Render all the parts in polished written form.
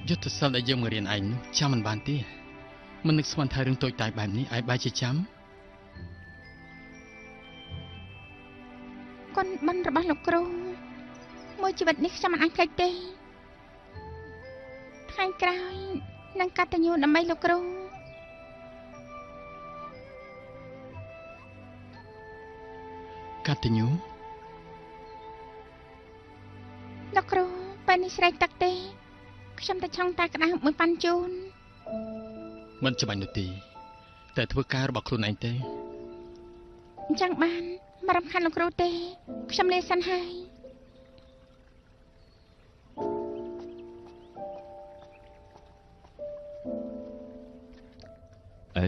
យុទ្ធសិលដែលយើងមករៀនឯងនោះចាំមិនបានទេមិននឹកស្មានថារឿងតូចតាចបែបនេះឯងបែរជាចាំគុណបិណ្ឌរបស់លោកគ្រូមួយជីវិតនេះខ្ញុំមិនអាចភ្លេចទេថ្ងៃក្រោយនឹងកតញ្ញូដើម្បីលោកគ្រូកតញ្ញូលោកគ្រូពេលនេះស្រែកទឹកទេខ្ញុំតែឆុងតែក្តៅមួយប៉ាន់ជូនមិនច្បាញ់នោះទេតែធ្វើការរបស់ខ្លួនឯងទេអញ្ចឹងបានមករំខានលោកគ្រូទេខ្ញុំលាសិនហើយអេ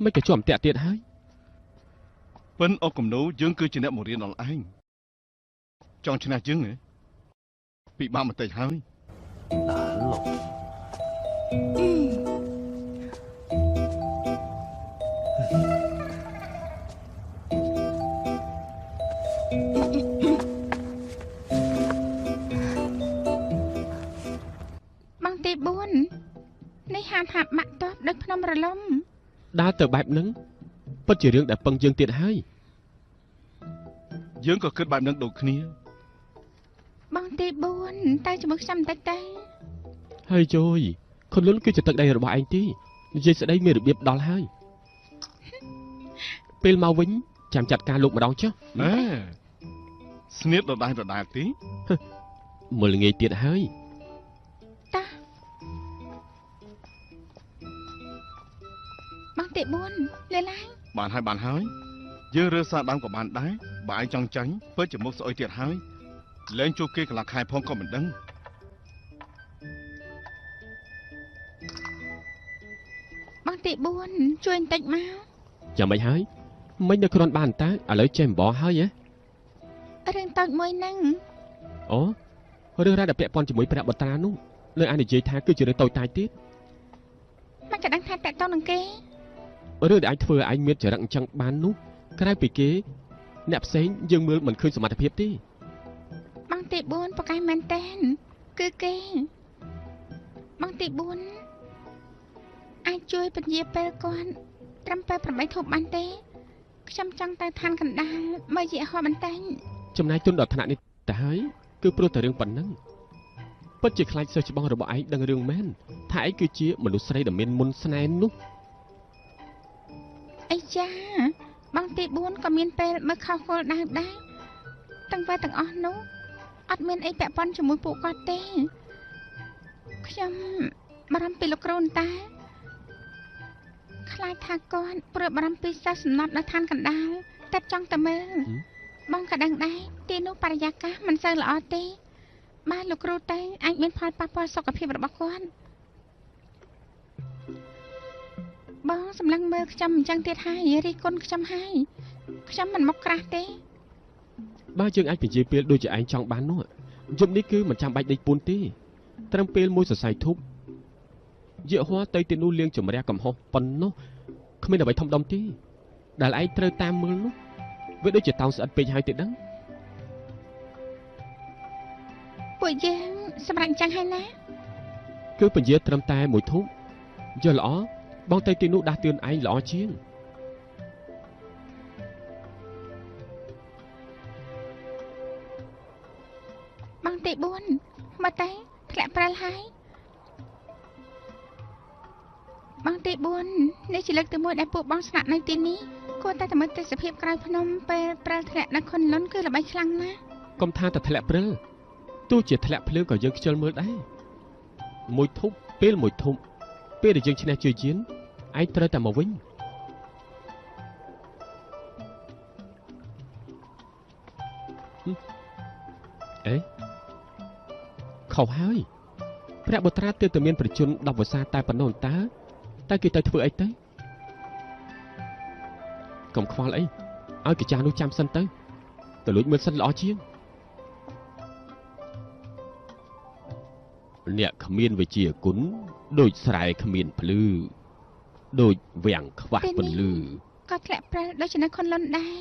មិនក៏ជាប់តាក់ទៀតហើយពិនអុកគំនូយើងគឺជាអ្នកមករៀនដល់ឯងចង់ឈ្នះយើងហ៎ពិបាកបន្តិចហើយបងទី4នេះហាមហាប់បាក់តបដូចភ្នំរលំដើរទៅបែបហ្នឹងពិតជារឿងដែលពឹងយើងទៀតហើយយើងក៏គិតបែបហ្នឹងដូចគ្នាបងទី4តែជាមួយខ្ញុំបន្តិចទៅហើយជួយខុនលុនគឺជាទឹកដីរបស់ឯងទេនិយាយស្ដីមានរបៀបដល់ហើយពេលមកវិញចាំចាត់ការលោកម្ដងចុះអេស្នៀតដដែលដដែលទីមើលងាយទៀតហើយតាបងទី4លេឡើងបានហើយបានហើយយើងរើសាដើមក៏បានដែរបើឯងចង់ចាញ់ពិតជាមុខស្អុយទៀតហើយលែងជួបគេកន្លះខែផងក៏មិនដឹងបងទី4ជួយបន្តិចមកយ៉ាងម៉េចហើយមិននៅគ្រាន់បានតើឥឡូវចេះអំបោហើយហ៎រឿងតូចមួយហ្នឹងអូរឿងរ៉ាវដែលពាក់ព័ន្ធជាមួយព្រះបុត្រានោះនៅឯនិយាយថាគឺជារឿងតូចតាចទៀតមិនក៏ដឹងថាតាក់ទងនឹងគេរឿងដែលអាចធ្វើឲ្យឯងមានចរិតអញ្ចឹងបាននោះក្រៅពីគេអ្នកផ្សេងយើងមើលមិនឃើញសមត្ថភាពទេបងទី4ប្រកែមែនតែនគឺគេបងទី4អាចជួយពន្យាពេលគាត់ត្រឹមពេល8ធូបបានទេខ្ញុំចង់ទៅឋានកណ្ដាលមើលយីហោបន្តែងចំណាយទុនដល់ថ្នាក់នេះទៅហើយគឺព្រោះតែរឿងប៉ុណ្ណឹងពិតជាខ្លាចសិស្សច្បងរបស់ឯងដឹងរឿងមែនថាឯងគឺជាមនុស្សស្រីដែលមានមុនស្នេហ៍នោះអីចាបងទី4ក៏មានពេលមើលខុសគោលដៅដែរទាំងវេទាំងអស់នោះអត់មានអីពាក់ព័ន្ធជាមួយពួកគាត់ទេខ្ញុំបារម្ភពីលោកគ្រូតាខ្លាចថាគាត់ព្រួយបារម្ភពីសិស្សសំណប់នៅឋានកណ្ដាលតែចង់តែមើលបងក៏ដឹងដែរទីនោះបរិយាកាសមិនសូវល្អទេបើលោកគ្រូទៅអាចមានផលប៉ះពាល់សុខភាពរបស់គាត់បងសម្លឹងមើលខ្ញុំអញ្ចឹងទៀតហើយរីគុណខ្ញុំហើយខ្ញុំមិនមកក្រាស់ទេបើយើងអាចពជាពេលដូចជាឯងចង់បាននោះយប់នេះគឺមិនចាំបាច់ដេកពួនទេត្រឹមពេលមួយសរសៃធូបយកហួរទៅទីនោះលៀងជំរះកំហុសប៉ុណ្ណោះគ្មានអ្វីធំដុំទេដែលឯងត្រូវតាមមើលនោះវាដូចជាតោងស្អិតពេកហើយទេដឹងពួកយើងសម្រាប់អញ្ចឹងហើយណាគឺពជាត្រឹមតែមួយធូបយល់ល្អបងទៅទីនោះដាស់តឿនឯងល្អជាងបងទី4មកតែធ្លាក់ប្រាល់ហើយបងទី4នេះជាលើកទី1ដែលពួកបងស្នាក់នៅទីនេះគួរតែមើលទេសភាពក្រៅភ្នំពេលព្រិលធ្លាក់នៅខុនលុនគឺល្បីខ្លាំងណាស់កុំថាតែធ្លាក់ព្រិលទោះជាធ្លាក់ភ្លើងក៏យើងខ្ជិលមើលដែរមួយធប់ពេលមួយធប់ពេលដែលយើងឈ្នះជឿជៀនឯងត្រូវតែមកវិញអេខុសហើយព្រះបុត្រាទើបតែមានប្រជជន10វស្សាតែប៉ុណ្ណោះតើតើគេទៅធ្វើអីទៅកុំខ្វល់អីឲ្យកចាស់នោះចាំសិនទៅទៅលួចមើលសិនល្អជាងអ្នកគ្មានវិជាគុណដូចស្រែគ្មានភ្លឺដូចវាំងខ្វះពន្លឺក៏ធ្លាក់ព្រិលដូចជានៅខុនលុនដែរ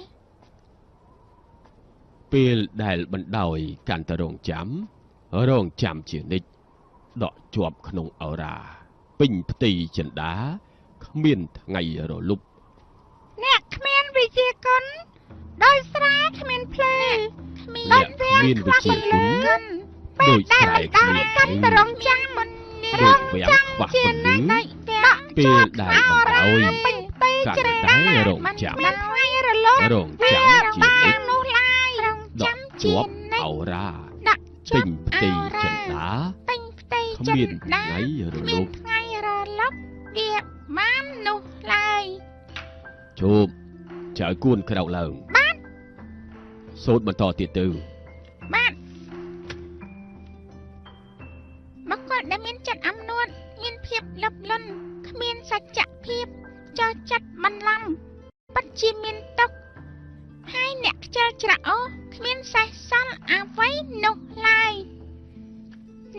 ពេលដែលបណ្ដោយកាន់តែរងចាំរងចាំជានិច្ច ដកជាប់ក្នុងអរ៉ាពេញផ្ទៃចិន្តាគ្មានថ្ងៃរលប់អ្នកគ្មានវិជាគុណដោយស្រែគ្មានភ្លើគ្មានវិជាគុណដោយស្រែគ្មានកាន់តរងចាំមិនរងចាំជាណាស់ពេលដែលបណ្ដោយកាន់តែរងចាំថ្ងៃរលត់រងចាំជានិច្ច នោះឡើយរងចាំជានិច្ចអរ៉ាដាក់ពេញផ្ទៃចិន្តាពេញផ្ទៃចិន្តាគ្មានថ្ងៃរលប់ថ្ងៃរលប់វាបាននោះឡើយជប់ចៅគួនក្រោកឡើងបាទសូត្របន្តទៀតទៅបាទបុគ្គលដែលមានចិត្តអំនួតមានភាពលឹបលន់គ្មានសច្ចភាពចោចិត្តបន្លំពិតជាមានទុក្ខហើយអ្នកខ្ជិលច្រអូសគ្មានសេះសល់អ្វីនោះឡើយ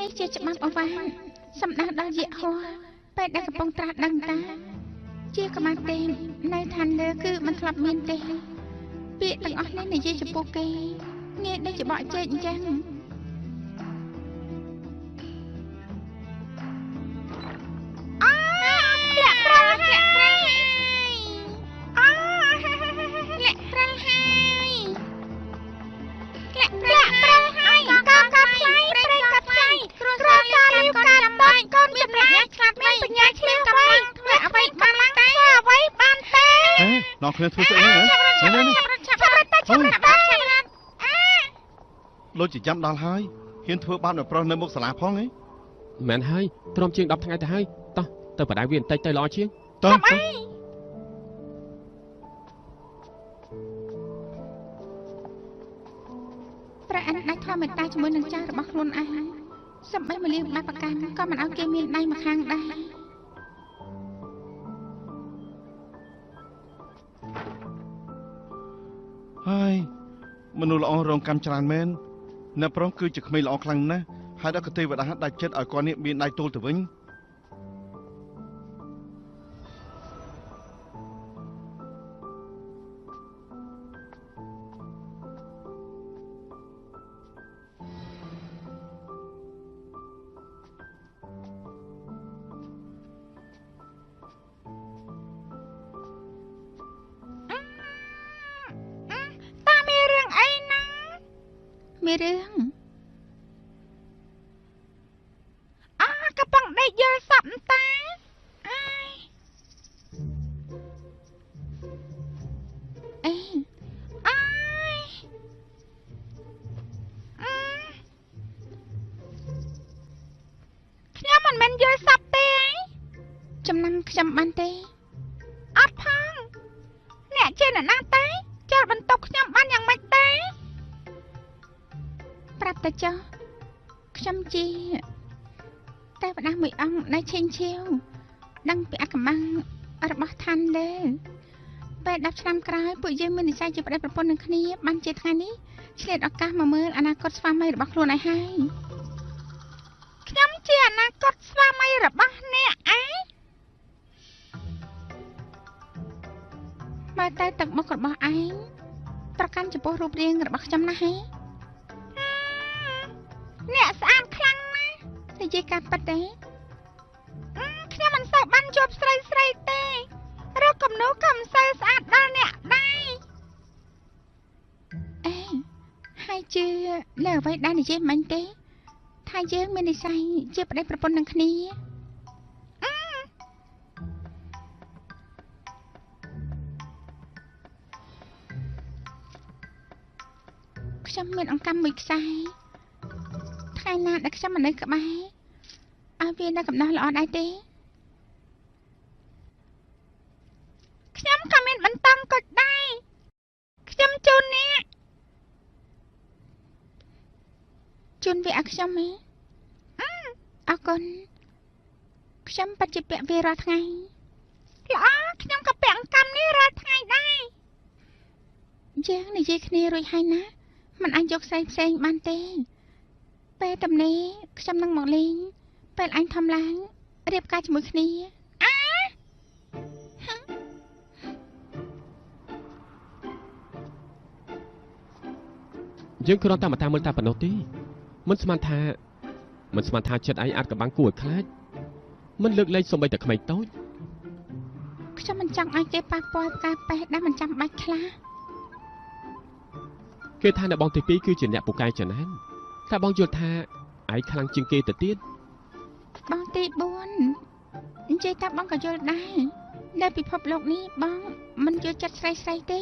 នេះជាច្បាប់អវាទសម្ដៅដល់យៈហោះពេលដែលកំពុងត្រាស់ដឹងតាជាកម្មាទេពនៅឋានលើគឺមិនធ្លាប់មានទេពាក្យទាំងអស់នេះនិយាយចំពោះគេងាយដូចជាបក់ចេកអញ្ចឹង នាំគ្នាធ្វើស្អីហ្នឹងហ៎នេះដូចជាចាំដល់ហើយហ៊ានធ្វើបាបនៅប្រុសនៅមុខសាលាផងហីមែនហើយទ្រាំជាង10ថ្ងៃទៅហើយតោះទៅបដៅវាបន្តិចទៅល្អជាងតោះព្រះអិនដាច់ធម្មតាជាមួយនឹងចាស់របស់ខ្លួនឯងសំបីមលៀងបាបកម្មក៏មិនឲ្យគេមានដៃម្ខាងដែរហើយមនុស្សល្អរងកម្មច្រើនមែនអ្នកប្រុសគឺជាក្មេងល្អខ្លាំងណាស់ហើយដល់កទេវតាដាច់ចិត្តឲ្យគាត់នេះមានដៃទល់ទៅវិញ មានរឿងអកំពុងដេកយល់សពតាអើយអេអើយខ្ញុំមិនមែនយល់សពទេចំណាំខ្ញុំបានទេអត់ផងអ្នកជាអ្នកណាទេចូលបន្ទប់ខ្ញុំបានយ៉ាងម៉េចទេប្រាប់តែចុះខ្ញុំជាទេវតាមួយអង្គដែលឆេងឆាវដឹងពីអកម្មរបស់ឋានលើពេល10ឆ្នាំក្រោយពួកយើងមាននិស្ស័យជាប្តីប្រពន្ធនឹងគ្នាបានជាថ្ងៃនេះឆ្លៀតឱកាសមកមើលអនាគតស្វាមីរបស់ខ្លួនឯងហើយខ្ញុំជាអនាគតស្វាមីរបស់អ្នកឯងមើលតែទឹកមុខរបស់ឯងប្រកាន់ចំពោះរូបរាងរបស់ខ្ញុំណាស់ហេអ្នកស្អាតខ្លាំងណាស់និយាយការពិតទេខ្ញុំមិនសូវបានជួបស្រីស្រីទេរកគំនូក៏មិនសូវស្អាតដល់អ្នកដែរអេហើយជឿលើអ្វីដែលនិយាយមិញទេថាយើងមាននិស្ស័យជាប្តីប្រពន្ធនឹងគ្នាខ្ញុំមានអង្កាំមួយខ្សែថ្ងៃណាដែលខ្ញុំមិននៅក្បែរឲ្យវានៅកំណោះល្អដែរទេខ្ញុំក៏មានបន្តគុជដែរខ្ញុំជូនអ្នកជូនវាឲ្យខ្ញុំហ៎អរគុណខ្ញុំពិតជាពាក់វារាល់ថ្ងៃល្អខ្ញុំក៏ពាក់អង្កាំនេះរាល់ថ្ងៃដែរយើងនិយាយគ្នារួចហើយណាមិនអាចយកផ្សេងផ្សេងបានទេពេលតំណេខ្ញុំនឹងមកលេងពេលអញធំឡើងរៀបការជាមួយគ្នាអាយើងគ្រាន់តែមកតាមមើលតែប៉ុណ្ណោះទេមិនស្មានថា មិនស្មានថាចិត្តឯងអាចកំបាំងគួរឲ្យខ្លាចមិនលើកលែងសូម្បីតែក្មេងតូចខ្ញុំមិនចង់ឲ្យគេប៉ះពាល់ការប៉េះដែលមិនចាំបាច់ខ្លះគេថាអ្នកបងទី2គឺជាអ្នកពូកែចំណែនតែបងយល់ថាឯងខ្លាំងជាងគេទៅទៀតបងទី4និយាយតែបងក៏យល់ដែរនៅពិភពលោកនេះបងមិនយល់ចិត្តស្រីស្រីទេ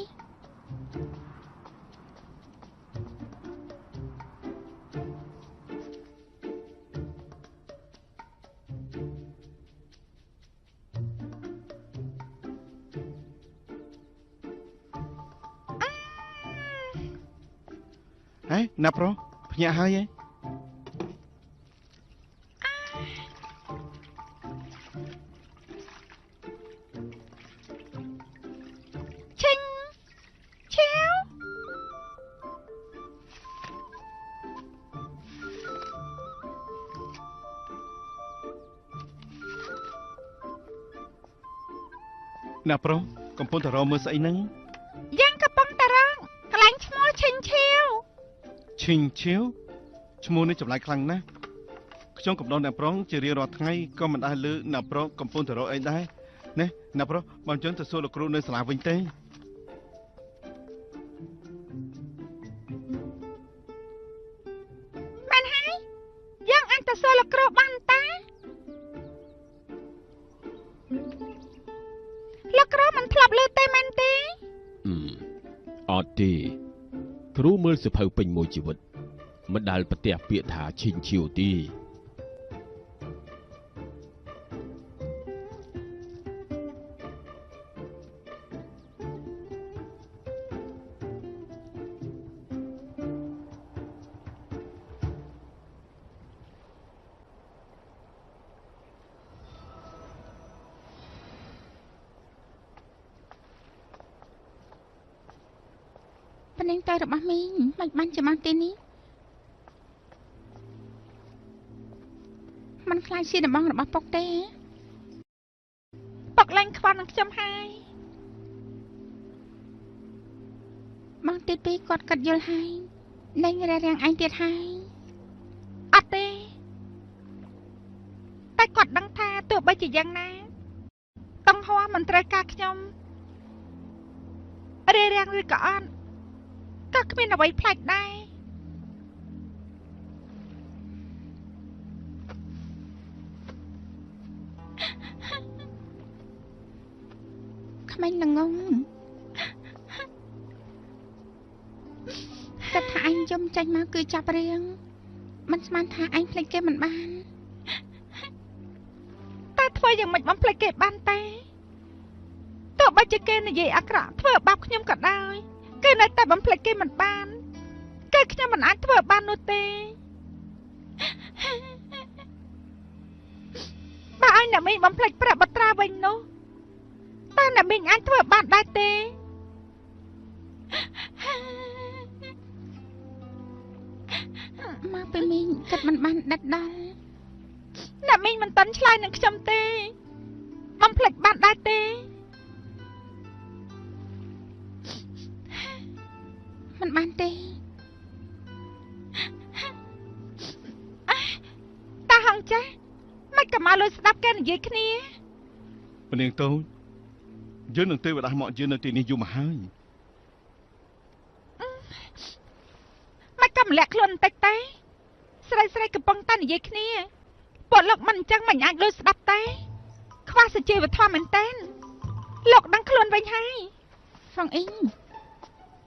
ហេណាប្រុសភ្ញាក់ហើយហ៎ឈិញឆាវណាប្រុសកំពុងតែរកមើលស្អីហ្នឹងយ៉ាងកំពុងតែរកកន្លែងឈ្មោះឈិញឆាវឈិញឈៀវឈ្មោះនេះចម្លែកខ្លាំងណាស់ខ្ញុំកំដរអ្នកប្រុងជារៀងរាល់ថ្ងៃក៏មិនដែលលើអ្នកប្រុងកំពុងតែរកអីដែរនេះអ្នកប្រុសបើមិនចឹងទៅសួរលោកគ្រូនៅសាលាវិញទេមែនហើយយើងអាចទៅសួរលោកគ្រូបានតាលោកគ្រូមិនធ្លាប់លើទេមែនទេអត់ទេគ្រូមើលសភៅពេញមួយជីវិតមិនដែលប្រទះពាក្យថាឈិញឈៀវទេប៉ុណ្ណឹងទៅរបស់មីងមិនបានជាមកទីនេះมันខ្លាចជាដំបងរបស់ពុកទេពុកលែងខ្វល់នឹងខ្ញុំហើយបងទី2គាត់កាត់យល់ហើយលែងរារាំងឯងទៀតហើយអត់ទេតែគាត់ដឹងថាទោះបីជាយ៉ាងណាតុងហួរមិនត្រូវការខ្ញុំរារាំងឬក៏អត់ក៏គ្មានអ្វីប្លែកដែរក្មេងល្ងងគាត់ថាអញយំចេញមកគឺចាប់រៀងមិនស្មានថាអញភ្លេចគេមិនបានតែធ្វើយ៉ាងម៉េចបំភ្លេចគេបានទេទោះបីជាគេនិយាយអាក្រក់ធ្វើបាបខ្ញុំក៏ដោយគេនៅតែបំភ្លេចគេមិនបានគេខ្ញុំមិនអាចធ្វើបាននោះទេបើឲ្យអ្នកមីងបំភ្លេចព្រះបុត្រាវិញនោះតើអ្នកមីងអាចធ្វើបានដែរទេមកពេលមីងគិតមិនបានដិតដល់អ្នកមីងមិនទាន់ឆ្លើយនឹងខ្ញុំទេបំភ្លេចបានដែរទេមិនបានទេតាហងចាស់មិនក៏មកលួចស្ដាប់គេនិយាយគ្នាពនាងតូចយើងនឹងទេវតាមកយើងនៅទីនេះយូរមកហើយមិនក៏ម្លាក់ខ្លួនបន្តិចទេស្រីស្រីកំពុងតែនិយាយគ្នាពួកលោកមិនអញ្ចឹងមិនអាចលួចស្ដាប់ទេខ្វះសុជីវធម៌មែនតើលោកដឹងខ្លួនវិញហើយហ្វុងអ៊ីង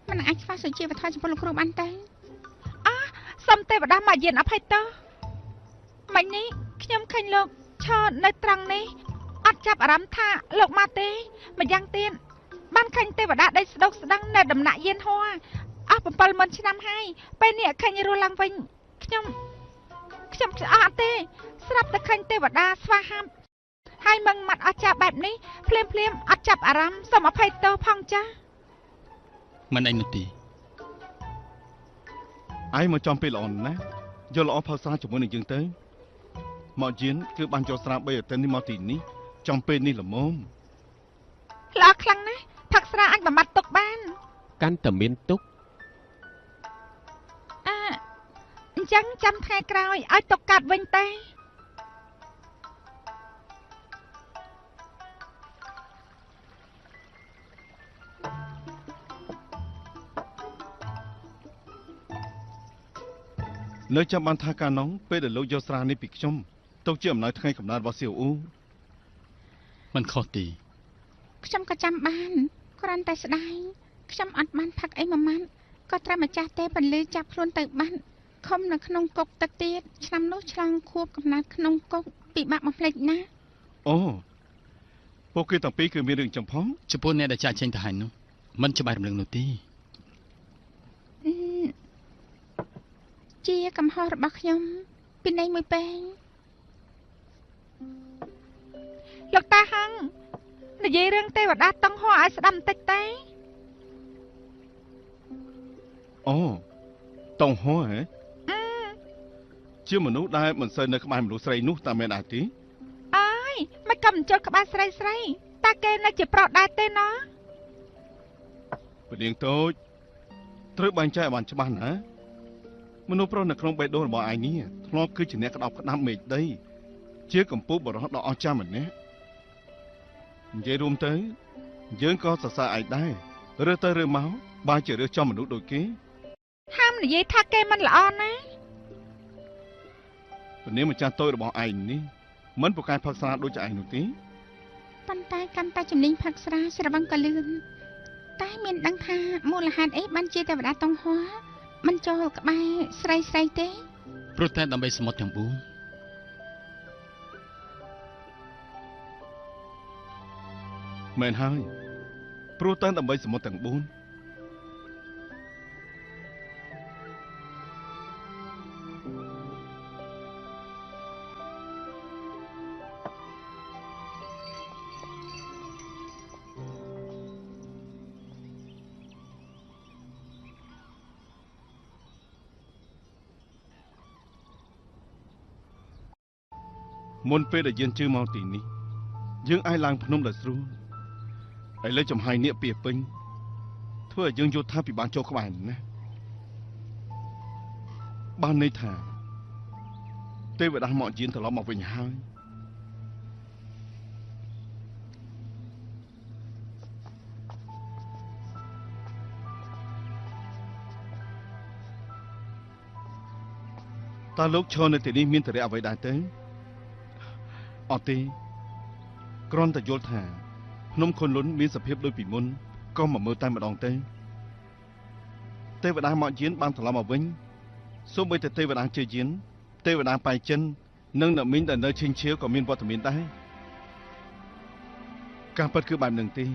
មិនអាចខ្វះសុជីវធម៌ចំពោះលោកគ្រូបានទេអោះសុំទេវតាមកយានអភ័យទោសមិញនេះខ្ញុំឃើញលោកឈរនៅត្រង់នេះអត់ចាប់អារម្មណ៍ថាលោកមកទេម្យ៉ាងទៀតបានឃើញទេវតាដេកស្ដុកស្ដឹងនៅដំណាក់យានហួរអស់70000ឆ្នាំហើយពេលនេះឃើញរស់ឡើងវិញខ្ញុំអត់ទេស្រាប់តែឃើញទេវតាស្វាហាប់ហើយមឹងម៉ាត់អស្ចារ្យបែបនេះភ្លាមភ្លាមអត់ចាប់អារម្មណ៍សូមអភ័យទោសផងចាស់មិនអីនោះទេឯងមកចំពេលល្អណាស់យកល្អផលស្រាជាមួយនឹងយើងទៅមកយានគឺបានយកស្រា3អាទិត្យនេះមកទីនេះចំពេលនេះល្មមល្អខ្លាំងណាស់ផឹកស្រាអាចបំបត្តិទុកបានកាន់តែមានទុកអ ញ្ចឹងចាំថ្ងៃក្រោយឲ្យទុកកាត់វិញទេ នៅចាំបានថាកាលនោះពេលដែលលោកយកស្រានេះពីខ្ញុំទុកជាអំណោយថ្ងៃកំណើតរបស់សៀវអ៊ូ មិនខុសទេ ខ្ញុំក៏ចាំបានគ្រាន់តែស្ដាយខ្ញុំអត់បានផឹកអីមួយម៉ាត់ក៏ត្រូវម្ចាស់ទេពន្លឺចាប់ខ្លួនទៅបាត់ខំនៅក្នុងគុកទឹកទៀតឆ្នាំនោះឆ្លងខួបកំណើតក្នុងគុកពិបាកបំភ្លេចណាស់ អូពួកគេទាំងពីរគឺមានរឿងចឹងផង ចំពោះអ្នកដែលចាក់ចេញទៅហើយនោះមិនច្បាស់រំលឹងនោះទេ អឺជាកំហុសរបស់ខ្ញុំពីនៃមួយពេង លោកតាហឹងនិយាយរឿងទេវតាតុងហោឲ្យស្ដាប់បន្តិចទេ អូតុងហោហ៎ជាមនុស្សដែលមិនសូវនៅក្បែរមនុស្សស្រីនោះតើមែនអត់ទេ អើយមិនក៏មិនចូលក្បែរស្រីស្រីតើគេនៅជាប្រុសដែរទេណា ពនាងតូចត្រូវបែងចែកឲ្យបានច្បាស់ណាមនុស្សប្រុសនៅក្នុងបេះដូងរបស់ឯងនេះធ្លាប់គឺជាអ្នកក្តោបក្តាប់មេឃដី ជាកម្ពុជាបរោះដ៏អស្ចារ្យម្នាក់និយាយរួមទៅ យើងក៏សរសើរឯងដែររើសទៅរើមកបើជារើសចំមនុស្សដូចគេ ហាមនិយាយថាគេមិនល្អណា ពនាងម្ចាស់តូចរបស់ឯងនេះមិនប្រកែកផឹកស្រាដូចជាឯងនោះទេ ប៉ុន្តែកាន់តែជំនាញផឹកស្រាស្រវឹងក៏លឿនតែមានដឹងថាមូលហេតុអីបានជាទេវតាតុងហោមិនចូលក្បែរស្រីស្រីទេ ព្រោះតែដើម្បីសមុទ្រទាំង4 មែនហើយព្រោះតែដើម្បីសមុទ្រទាំង4មុនពេលដែលយើងជឿមកទីនេះយើងអាចឡើងភ្នំដោយស្រួលឥឡូវចំហាយនេះពីពេញធ្វើឲ្យយើងយល់ថាពិបាកចូលក្បែរណាស់បានន័យថាទេវតាមកយានត្រឡប់មកវិញហើយតើលោកឈរនៅទីនេះមានទរៈអ្វីដែរទេអត់ទេគ្រាន់តែយល់ថាភ្នំខុនលុនមានសភាពដូចពីមុនក៏មកមើលតែម្ដងទេទេវតាមកយានបានត្រឡប់មកវិញសូម្បីតែទេវតាជាយានទេវតាប៉ៃចិននិងអ្នកមីងដែលនៅឈិងឈៀវក៏មានវត្តមានដែរការពិតគឺបែបនឹងទេ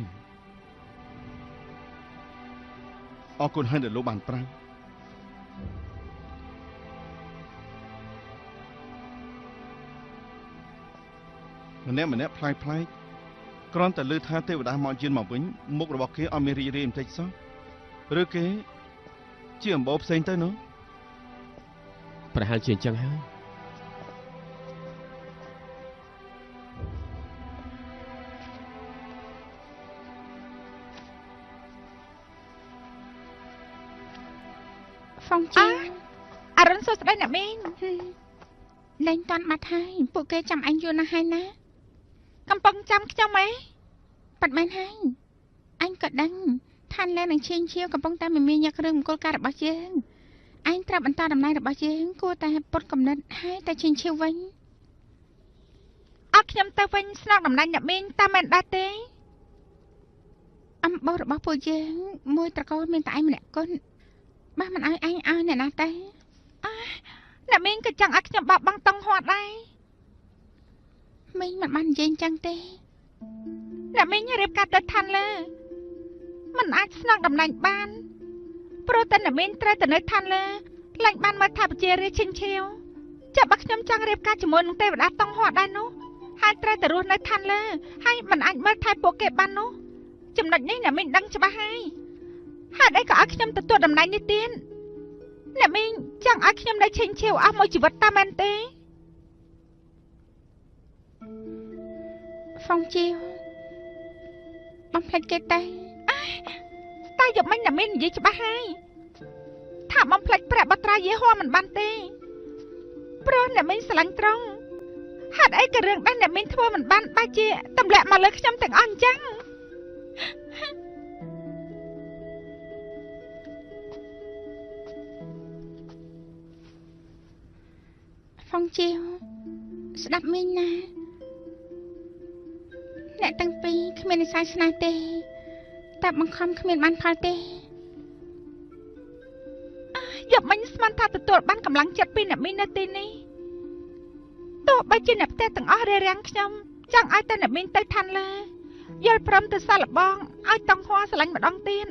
អរគុណហើយដែលលោកបានប្រាប់ម្នាក់ម្នាក់ប្លែកប្លែកគ្រាន់តែលើថាទេវតាមកយានមកវិញមុខរបស់គេអត់មានរីករាយបន្តិចសោះឬគេជាអំបោផ្សេងទៅនោះ ប្រហែលជាអញ្ចឹងហើយ ហ្វុងជី អរុនសួស្តីអ្នកមីង លែងតាន់បាត់ហើយពួកគេចាំឯងយូរណាស់ហើយណា កំពុងចាំខ្ញុំហ៎ ប៉ាត់មែនហើយអញក៏ដឹងឋានលែនឹងឈៀងឈៀវកំពុងតែមមាញឹករឿងមង្គលការរបស់យើងឯងត្រូវបន្តដំណើររបស់យើងគួរតែពុតកំណត់ហើយតែឈៀងឈៀវវិញ អត់ខ្ញុំទៅវិញស្នងតំណែងអ្នកមីងតាមមែនដែរទេ អំបោសរបស់ពួកយើងមួយត្រកូលមានតែឯងម្នាក់គត់បើមិនឲ្យឯងឲ្យអ្នកណាទេ អ្នកមីងក៏ចង់ឲ្យខ្ញុំបោះបង់តុងហត់ដែរ មីងមិនបាននិយាយអញ្ចឹងទេ អ្នកមីងរៀបការទៅឋានលើមិនអាចស្នងតំណែងបានព្រោះតែអ្នកមីងត្រូវទៅនៅឋានលើលែងបានមើលថាប្រជារាស្ត្រឈិញឈៀវចាប់បើខ្ញុំចង់រៀបការជាមួយនឹងទេវតាតុងហត់ដែរនោះហើយត្រូវតែរស់នៅឋានលើហើយមិនអាចមើលថែពួកគេបាននោះចំណុចនេះអ្នកមីងដឹងច្បាស់ហើយហេតុអីក៏ឲ្យខ្ញុំទទួលតំណែងនេះទៀតអ្នកមីងចង់ឲ្យខ្ញុំនៅឈិញឈៀវអស់មួយជីវិតតាមមែនទេ ហ្វុងជីវបំភ្លេចគេទេ តែយកមិញអ្នកមីងនិយាយច្បាស់ហើយថាបំភ្លេចព្រះបត្រាយេហោមិនបានទេ ព្រោះអ្នកមីងស្រឡាញ់ត្រង់ហេតុអីក៏រឿងដែលអ្នកមីងធ្វើមិនបានបែរជាទម្លាក់មកលើខ្ញុំទាំងអស់អញ្ចឹងហ្វុងជាវស្ដាប់មីងណាអ្នកទាំងពីរគ្មាននិស្ស័យស្នេហ៍ទេតែបង្ខំគ្មានបានផលទេយប់មិញស្មានថាទទួលបានកម្លាំងចិត្តពីអ្នកមីងនៅទីនេះទោះបីជាអ្នកផ្ទះទាំងអស់រារាំងខ្ញុំចង់ឲ្យតែអ្នកមីងទៅឋានលើយល់ព្រមទៅសាឡបងឲ្យតង់ហួរស្រឡាញ់ម្ដងទៀត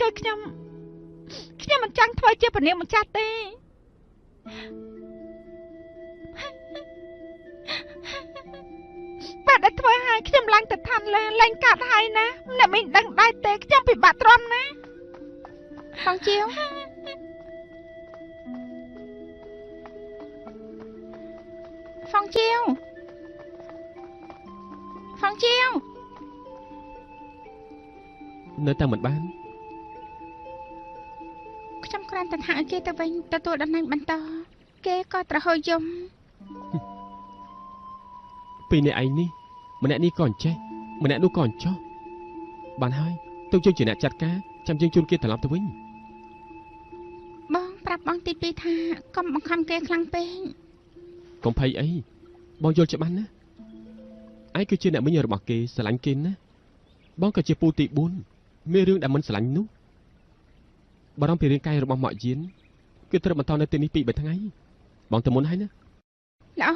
គឺខ្ញុំមិនចង់ធ្វើជាពនាងម្ចាស់ទេបាត់តែធ្វើឲ្យខ្ញុំឡើងទៅឋានលើលែងកាត់ហើយណាអ្នកមីងដឹងដែរទេខ្ញុំពិបាកទ្រាំណាបងជាវហ្វុងជាវហ្វុងជាវនៅតែមិនបានខ្ញុំគ្រាន់តែថាឲ្យគេទៅវិញទទួលតំណែងបន្តគេក៏ត្រហោយយំពីអ្នកឯងនេះម្នាក់នេះក៏អញ្ចេះម្នាក់នោះក៏អញ្ចោះបានហើយទុកយើងជាអ្នកចាត់ការចាំយើងជូនគេត្រឡប់ទៅវិញបងប្រាប់បងទី2ថាកុំបង្ខំគេខ្លាំងពេកកុំភ័យអីបងយល់ច្បាស់ណាឯងគឺជាអ្នកមីងរបស់គេស្រឡាញ់គេណាបងក៏ជាពូទី4មានរឿងដែលមិនស្រឡាញ់នោះបារម្ភពីរាងកាយរបស់ម៉ាក់យានគឺត្រូវបន្តនៅទីនេះ2-3ថ្ងៃបងទៅមុនហើយណាល្អ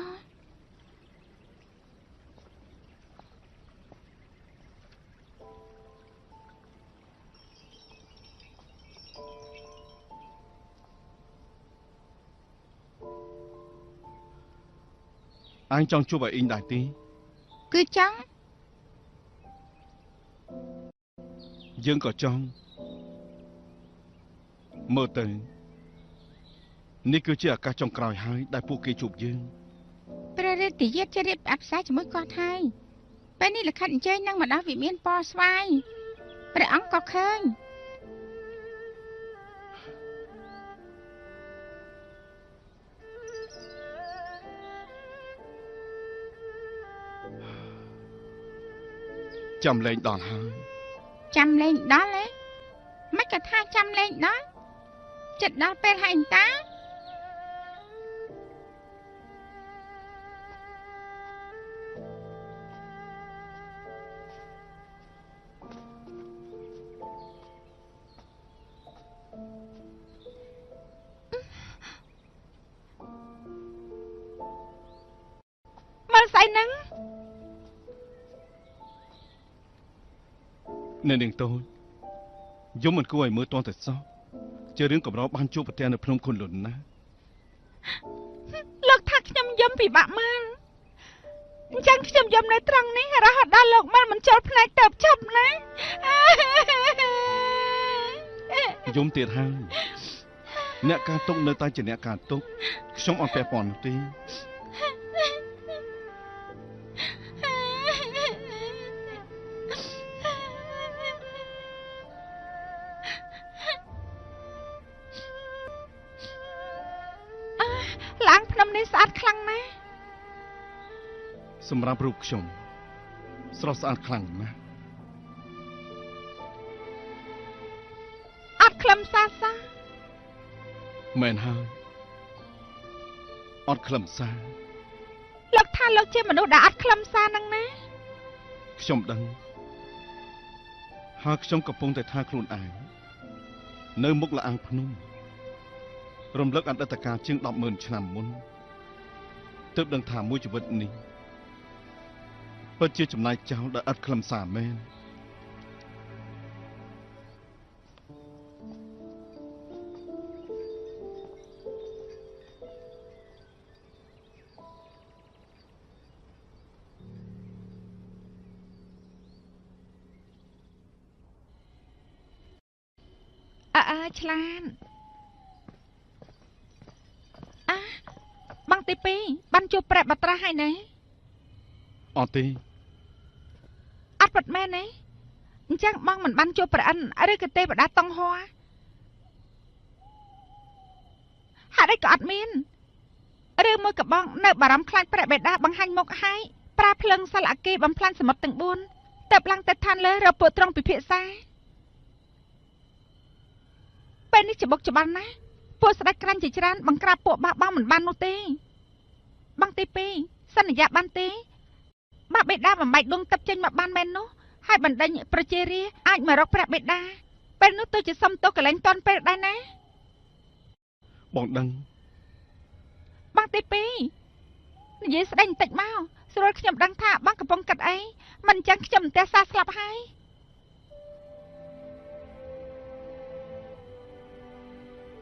អញចង់ជួបឲ្យអ៊ីងដែរទេគឺចង់យើងក៏ចង់មើលទៅនេះគឺជាឱកាសចុងក្រោយហើយដែលពួកគេជួបយើងព្រះរាជយាទជារៀបអភិសេកជាមួយគាត់ហើយពេលនេះលិខិតអញ្ជើញនឹងមកដល់វិមានពណ៌ស្វាយព្រះអង្គក៏ឃើញចាំលែងដល់ហើយចាំលែងដល់ហ៎មិនក៏ថាចាំលែងដល់ចិត្តដល់ពេលហើយអន្តាមើលស្អីហ្នឹងអ្នកនាងតូចយំមិនគួរឲ្យមើលទាន់តែសោះជារឿងកម្របានជួបប្រទះនៅភ្នំគុនលុនណាលោកថាខ្ញុំយំពិបាកមើលអញ្ចឹងខ្ញុំយំនៅត្រង់នេះរហូតដល់លោកមើលមិនចូលភ្នែកទៅជប់ណាយំទៀតហើយអ្នកការទុកនៅតែជាអ្នកការទុកខ្ញុំអត់ពាក់ព័ន្ធនោះទេឡើងភ្នំនេះស្អាតខ្លាំងណាស់សម្រាប់រូបខ្ញុំស្រស់ស្អាតខ្លាំងណាស់អត់ខ្លឹមសារសោះមែនហើយអត់ខ្លឹមសារលោកថាលោកជាមនុស្សដែលអត់ខ្លឹមសារនឹងណាខ្ញុំដឹងហើយខ្ញុំកំពុងតែថាខ្លួនឯងនៅមុខលាងភ្នំរំលឹកអតីតកាលជាង 100,000 ឆ្នាំមុនទើបដឹងថាមួយជីវិតនេះពិតជាចំណាយចោលដោយឥតខ្លឹមសារមែន អើឆ្លានអាបងទី2បានជួបប្រែបត្រាស់ហើយណាអត់ទេអត់ពិតមែនទេអញ្ចឹងបងមិនបានជួបប្រអិនឬក៏ទេវតាតុងហួរហេតុអីក៏អត់មាន ឬមួយក៏បងនៅបារម្ភខ្លាចព្រះបិតាបង្ហាញមុខហើយប្រើភ្លើងសិលអគាបំផ្លាញសមុទ្រទាំង4ទៅឡើងទៅឋានលើរកពួកត្រង់ពិភាក្សាពេលនេះច្បុកច្បាល់ណាស់ពួកស្ដេចក្រាញ់ជាច្រើនបង្ក្រាបពួកបះបោមិនបាននោះទេបងទី2សន្យាបានទេបើបិតាបំបែកដួងទឹកចេញមកបានមែននោះហើយបណ្ដេញប្រជារាស្ត្រអាចមករកព្រះបិតាពេលនោះទៅជាសុំទោសកលែងតន់ពេលដែរណាបងដឹងបងទី2និយាយស្ដីបន្តិចមកស្រួលខ្ញុំដឹងថាបងកំពុងគិតអីមិនអញ្ចឹងខ្ញុំមិនទេសាស្លាប់ហើយ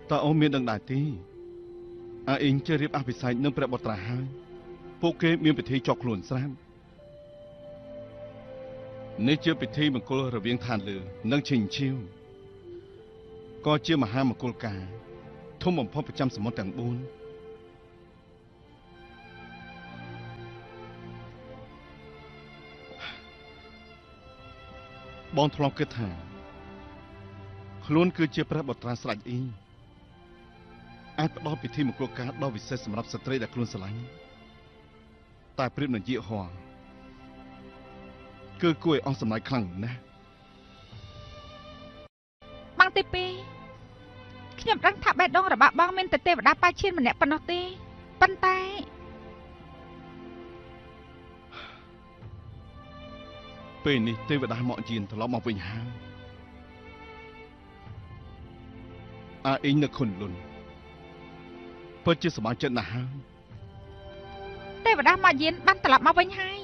តើអូនមានដឹងដែរទេអាអ៊ីងជារៀបអភិសេកនឹងព្រះបុត្រាហើយពួកគេមានពិធីជាប់ខ្លួនស្រាប់នេះជាពិធីមង្គលរវាងឋានលើនិងឈិញឈៀវក៏ជាមហាមង្គលការធំបំផុតប្រចាំសមុទ្រទាំង4បងធ្លាប់គិតថាខ្លួនគឺជាព្រះបុត្រាស្ដេចអ៊ីងអាចផ្ដល់ពិធីមង្គលការដ៏វិសេសសម្រាប់ស្ត្រីដែលខ្លួនស្រឡាញ់តែប្រៀបនឹងយៀកហ័រគឺគួរឲ្យអស់សម្លាយខ្លាំងណាស់បងទី2ខ្ញុំដឹងថាបេះដូងរបស់បងមានតែទេវតាប៉ាឈៀនម្នាក់ប៉ុណ្ណោះទេប៉ុន្តែពេលនេះទេវតាមកយានត្រឡប់មកវិញហើយអាអ៊ីងនៅខុនលុនពិតជាសប្បាយចិត្តណាស់ហើយទេវតាមកយានបានត្រឡប់មកវិញហើយ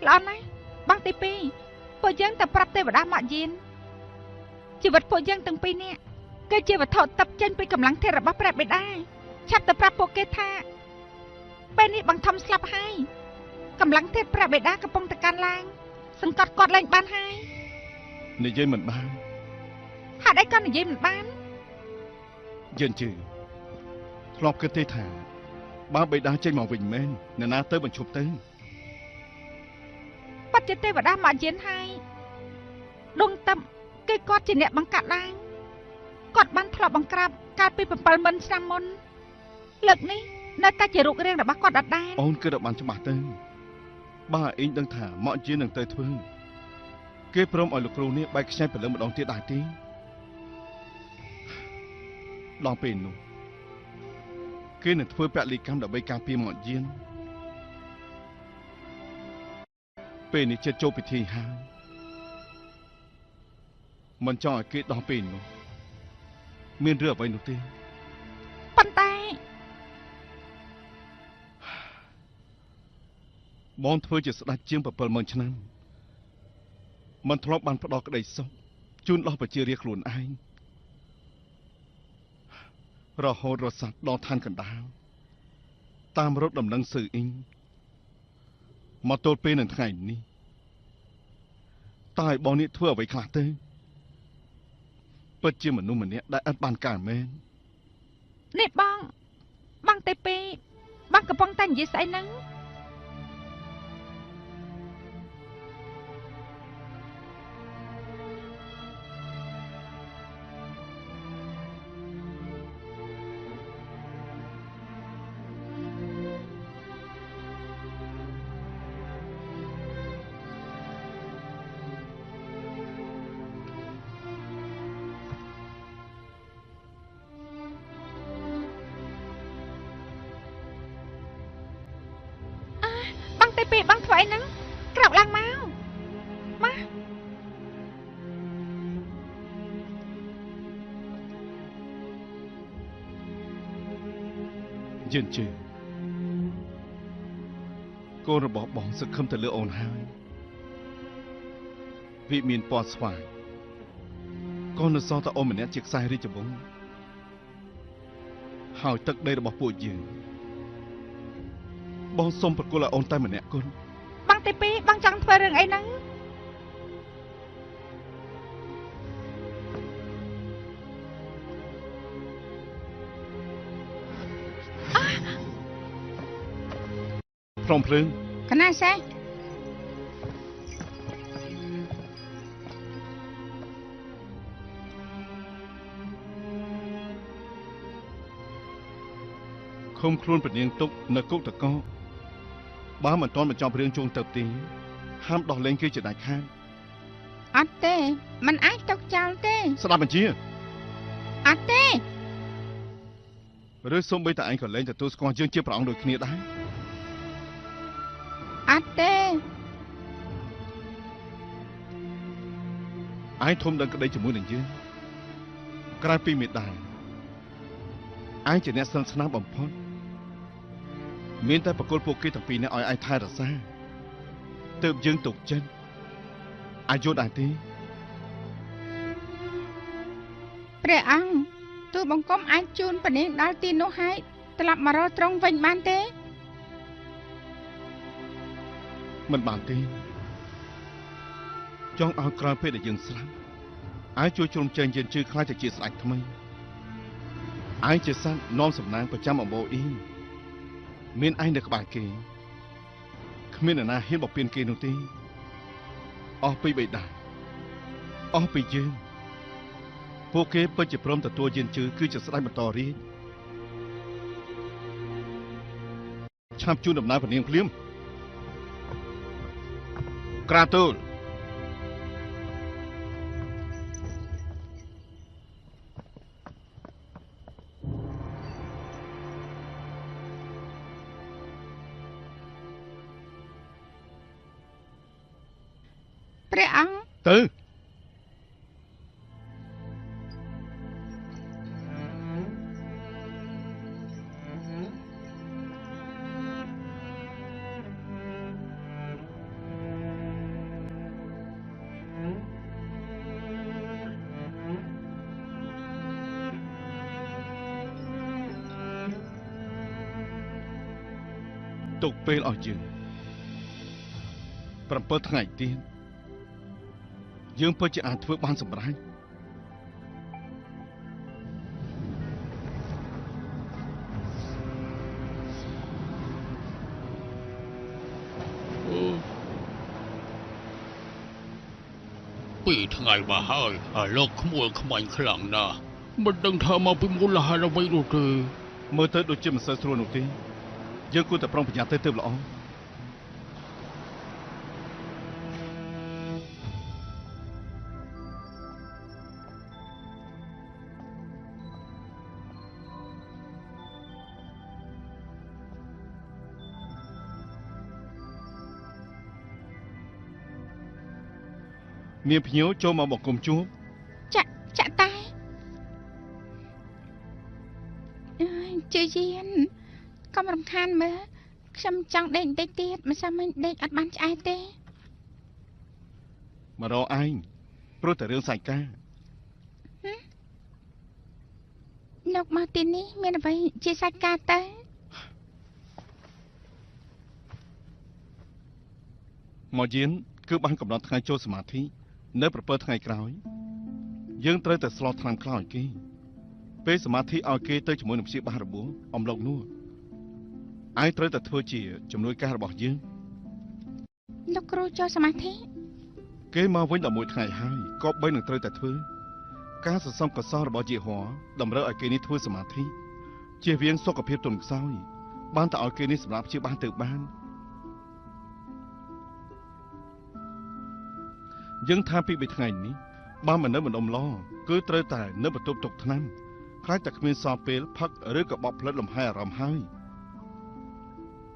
ល្អណាស់បងទី2ពួកយើងទៅប្រាប់ទេវតាមកយានជីវិតពួកយើងទាំងពីរនាក់គឺជាវត្ថុទឹកចេញពីកម្លាំងធាតុរបស់ព្រះបិតាឆាប់ទៅប្រាប់ពួកគេថាពេលនេះបងធំស្លាប់ហើយកម្លាំងធាតុព្រះបិតាកំពុងតែកើនឡើងសង្កត់គាត់លែងបានហើយនិយាយមិនបានហេតុអីក៏និយាយមិនបានយិនជឿធ្លាប់គិតទេថាបើបិតាចេញមកវិញមែនអ្នកណាទៅបញ្ឈប់ទៅបាត់ជាទេវតាមកយានហើយដងតឹមគឺគាត់ជាអ្នកបង្កាត់ឡើងគាត់បានធ្លាប់បង្ក្រាបកាលពី70000ឆ្នាំមុនលើកនេះនៅតែជារូបរាងរបស់គាត់ដដែលអូនគឺដល់បានច្បាស់ទៅបើអ៊ីងដឹងថាមកយាននឹងទៅធ្វើគេព្រមឲ្យលោកគ្រូនេះបែកខ្ញែកព្រលឹងម្ដងទៀតដែរទេដល់ពេលនោះគេនឹងធ្វើពលិកម្មដើម្បីការពារមកយានពេលនេះចិត្តចូលពិធីហើយមិនចង់ឲ្យគេដល់ពេលនោះមានរឿងអ្វីនោះទេប៉ុន្តែបងធ្វើជាស្ដេចជាង70000ឆ្នាំមិនធ្លាប់បានផ្ដល់ក្តីសុខជូនដល់ប្រជារាស្ត្រខ្លួនឯងរហូតរសាត់ដល់ឋានកណ្ដាលតាមរកដំណឹងស៊ឺអ៊ីងមកទល់ពេលនឹងថ្ងៃនេះតើឲ្យបងនេះធ្វើអ្វីខ្លះទៅពិតជាមនុស្សម្នាក់ដែលឥតបានការមែននេះបងបងទេពីបងកំពុងតែនិយាយស្អីហ្នឹងពេលបងធ្វើអីហ្នឹងក្រោកឡើងមកមកយិនជឿកូនរបស់បងសង្ឃឹមទៅលើអូនហើយវិមានពណ៌ស្វាយកូននៅសល់តែអូនម្នាក់ជាខ្សែរាជវង្សហើយទឹកដីរបស់ពួកយើងបងសូមប្រគល់ឲ្យអូនតែម្នាក់គុណបងទី2បងចង់ធ្វើរឿងអីហ្នឹង ព្រមភ្លើងកណាសេះ ឃុំខ្លួនព្រះនាងទុកនៅគុកតកោបើមិនទាន់បញ្ចប់រឿងជួងទៅទេហាមដោះលែងគេជាដាច់ខាតអត់ទេมันអាចទុកចោលទេស្ដាប់បញ្ជាអត់ទេឬសូម្បីតែឯងក៏លែងទទួលស្គាល់យើងជាព្រះអង្គដូចគ្នាដែរអត់ទេឯងធំដឹងក្តីជាមួយនឹងយើងក្រៅពីមេដាឯងជាអ្នកស្និទ្ធស្នាលបំផុតមានតែប្រគល់ពួកគេទាំងពីរនេះឲ្យឯងថែរក្សាទើបយើងទុកចិត្តអាចយល់ដែរទេព្រះអង្គទូបង្គំអាចជូនព្រះនាងដល់ទីនោះហើយត្រឡប់មករកត្រង់វិញបានទេមិនបានទេចង់ឲ្យក្រោយពេលដែលយើងស្លាប់ឯងជួយជ្រោមជ្រែងយានជឿខ្លាចទៅជាស្ដេចថ្មីឯងជាសត្វនាំសំណាងប្រចាំអំបូរអ៊ីមានឯងនៅក្បែរគេគ្មាននរណាហ៊ានបំពេញគេនោះទេអស់ពីបិតាអស់ពីយើងពួកគេពិតជាព្រមទទួលយានជឿគឺជាស្ដេចបន្តរាជឆាប់ជូនដំណើរព្រះនាងភ្លាមក្រាបទូលព្រះអង្គទៅទុកពេលឲ្យយើង7ថ្ងៃទៀតយើងពិតជាអាចធ្វើបានសម្រេចពីថ្ងៃមកហើយលោកក្មួយខ្មាញ់ខ្លាំងណាស់មិនដឹងថាមកពីមូលហេតុអ្វីនោះទេមើលទៅដូចជាមិនសូវស្រួលនោះទេយើងគួរតែប្រុងប្រយ័ត្នទៅទើបល្អមានភ្ញៀវចូលមកបង្គំជួបចាក់ចាក់តែអើយជឿយានកុំរំខានមើលខ្ញុំចង់ដេកបន្តិចទៀតម្សិលមិញដេកអត់បានឆ្អែតទេមករកឯងព្រោះតែរឿងសាច់ការលោកមកទីនេះមានអ្វីជាសាច់ការទៅមកយានគឺបានកំណត់ថ្ងៃចូលសមាធិនៅ7ថ្ងៃក្រោយយើងត្រូវតែស្លោថ្នាំខ្លោចគេពេលសមាធិឲ្យគេទៅជាមួយនឹងព្យាបាលរបួសអំឡុងនោះឯងត្រូវតែធ្វើជាជំនួយការរបស់យើងលោកគ្រូចូលសមាធិគេមកវិញ11ថ្ងៃហើយក៏បីនឹងត្រូវតែធ្វើការសន្សំកសលរបស់យេហោតម្រូវឲ្យគេនេះធ្វើសមាធិជៀសវាងសុខភាពទន់ខ្សោយបានតែឲ្យគេនេះសម្រាប់ព្យាបាលទៅបានយើងថាពី3ថ្ងៃនេះបើមិននៅម្ដុំឡគឺត្រូវតែនៅបន្ទប់ទុកថ្នាំខ្លាចតែគ្មានសល់ពេលផឹកឬក៏បក់ផ្លិតលំហែអារម្មណ៍ហើយ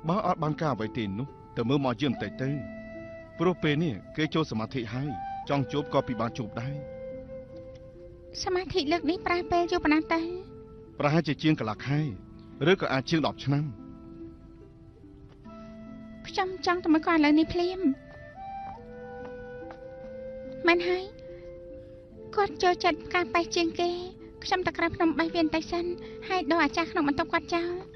បើអត់បានការអ្វីទេនោះទៅមើលមកយើងបន្តិចទៅព្រោះពេលនេះគេចូលសមាធិហើយចង់ជួបក៏ពិបាកជួបដែរសមាធិលើកនេះប្រើពេលយូរប៉ុណ្ណាទៅប្រហែលជាជាងកន្លះខែឬក៏អាចជាង10ឆ្នាំខ្ញុំចង់ទៅមើលគាត់ឥឡូវនេះភ្លាមមែនហើយគាត់ចូលចិត្តផ្កាប៉េះជាងគេខ្ញុំទៅក្រៅភ្នំបេះវាបន្តិចសិនហើយដោះអាចារ្យក្នុងបន្ទប់គាត់ចោល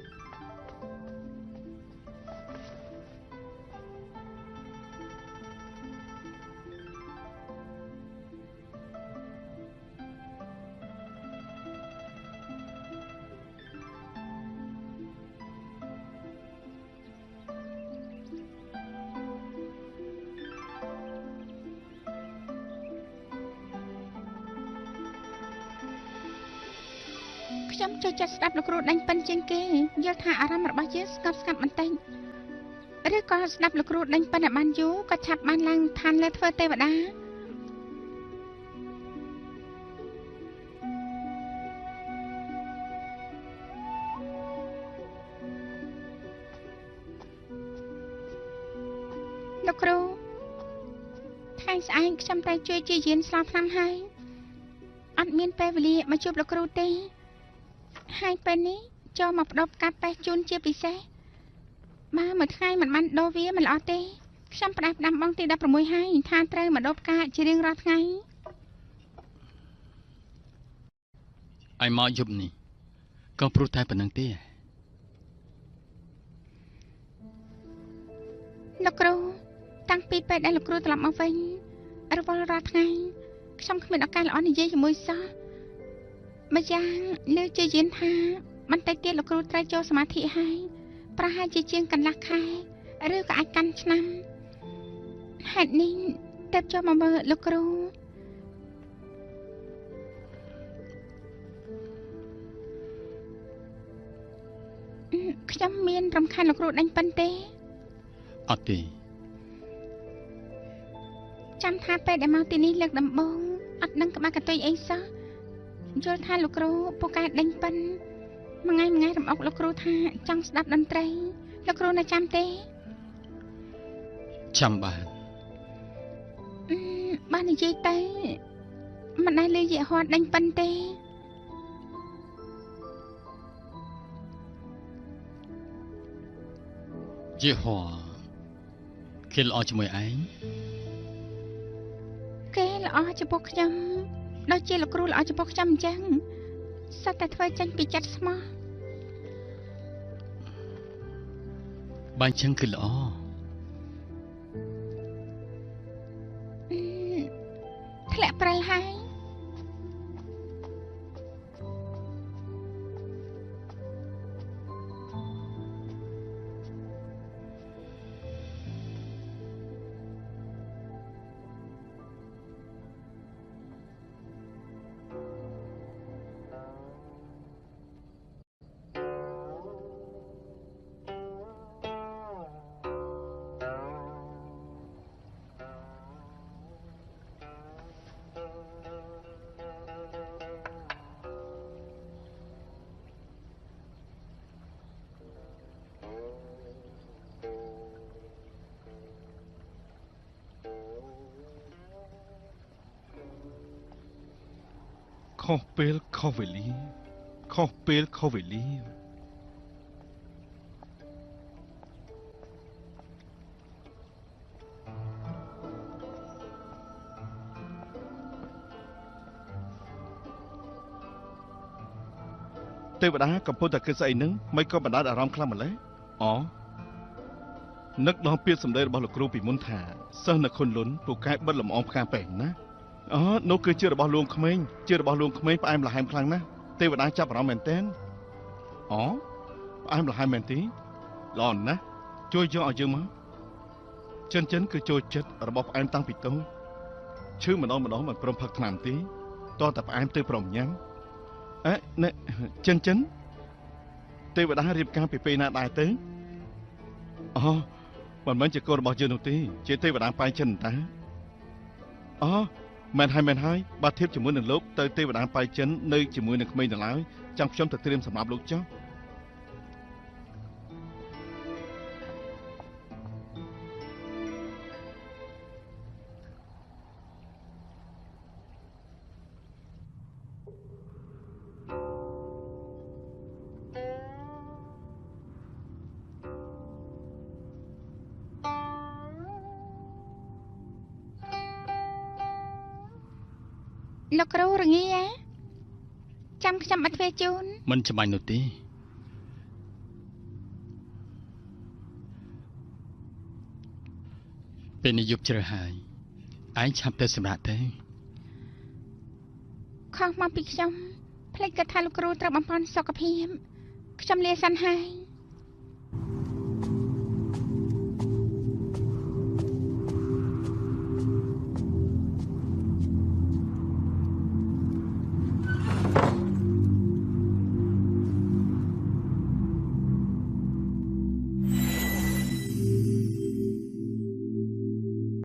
ខ្ញុំចូលចិត្តស្ដាប់លោកគ្រូដេញប៉ិនជាងគេយល់ថាអារម្មណ៍របស់យើងស្ងប់ស្ងាត់បន្តិចឬក៏ស្ដាប់លោកគ្រូដេញប៉ិនឲ្យបានយូរក៏ឆាប់បានឡើងឋានលើធ្វើទេវតាលោកគ្រូថ្ងៃស្អែកខ្ញុំត្រូវជួយជាយានស្លាថ្នាំហើយអត់មានពេលវេលាមកជួបលោកគ្រូទេហើយពេលនេះចូលមកផ្ដប់កាប់ប៉េះជូនជាពិសេសបើមួយថ្ងៃមិនបានដូរវាមិនល្អទេខ្ញុំផ្ដាស់ផ្ដាំបងទី16ហើយថាត្រូវមកដូរផ្កាជារៀងរាល់ថ្ងៃឯមកយប់នេះក៏ព្រោះតែប៉ុណ្្នឹងទេលោកគ្រូតាំងពីពេលដែលលោកគ្រូត្រឡប់មកវិញរវល់រាល់ថ្ងៃខ្ញុំគ្មានឱកាសល្អនិយាយជាមួយសោះម្យ៉ាងលើជាយានថាបន្តិចទៀតលោកគ្រូត្រូវចូលសមាធិហើយប្រហែលជាជាងកន្លះខែឬក៏អាចកាន់ឆ្នាំហេតុនេះទើបចូលមកមើលលោកគ្រូខ្ញុំមានរំខានលោកគ្រូដេញប៉ិនទេអត់ទេចាំថាពេលដែលមកទីនេះលើកដំបូងអត់ដឹងក្បាលកតុយអីសោះយល់ថាលោកគ្រូពូកែដេញប៉ិនមួយថ្ងៃមួយថ្ងៃរំអុកលោកគ្រូថាចង់ស្ដាប់តន្ត្រីលោកគ្រូនៅចាំទេចាំបានបាននិយាយទៅមិនដែលលើយីហោដេញប៉ិនទេយីហោគេល្អជាមួយឯងគេល្អចំពោះខ្ញុំដូចជាលោកគ្រូល្អចំពោះខ្ញុំអញ្ចឹងសុទ្ធតែធ្វើចេញពីចិត្តស្មោះបើអញ្ចឹងគឺល្អធ្លាក់ព្រិលហើយ ខុសពេលខុសវេលាខុសពេលខុសវេលាទេវតាកំពុងតែគិតស្អីនឹងមិនក៏បណ្ដាលអារម្មណ៍ខ្លាំងម្ល៉េះអូនឹកដល់ពាក្យសម្ដីរបស់លោកគ្រូពីមុនថាសិស្សនៅខុនលុនពូកែបិទលំអងផ្កាពេះណាអូនោះគឺជារបស់លួងក្មេងជារបស់លួងក្មេងផ្អែមល្ហែមខ្លាំងណាស់ទេវតាចាប់អារម្មណ៍មែនទែនអូផ្អែមល្ហែមមែនទេល្អណាស់ជួយយកឲ្យយើងមកចិនចិនគឺចូលចិត្តរបស់ផ្អែមតាំងពីតូចឈឺម្ដងម្ដងមិនព្រមផឹកថ្នាំទេតតែផ្អែមទៅព្រមញ៉ាំអេណែចិនចិនទេវតារៀបការពីពេលណាដែរទៅអូមិនមែនជាកូនរបស់យើងនោះទេជាទេវតាប៉ែចិនតាអូមែនហើយមែនហើយបើធៀបជាមួយនឹងលោកទៅទេវតាប៉ៃចិននៅជាមួយនឹងក្មេងដល់ហើយចាំខ្ញុំទៅត្រៀមសម្រាប់លោកចុះលោកគ្រូរងាចាំខ្ញុំអត់ធ្វើជូនមិនចាំបាច់នោះទេពេលនេះយប់ជ្រៅហើយឯងឆាប់ទៅសម្រាកទៅខុសមកពីខ្ញុំភ្លេចគិតថាលោកគ្រូត្រូវបំផន់សុខភាពខ្ញុំលាសិនហើយ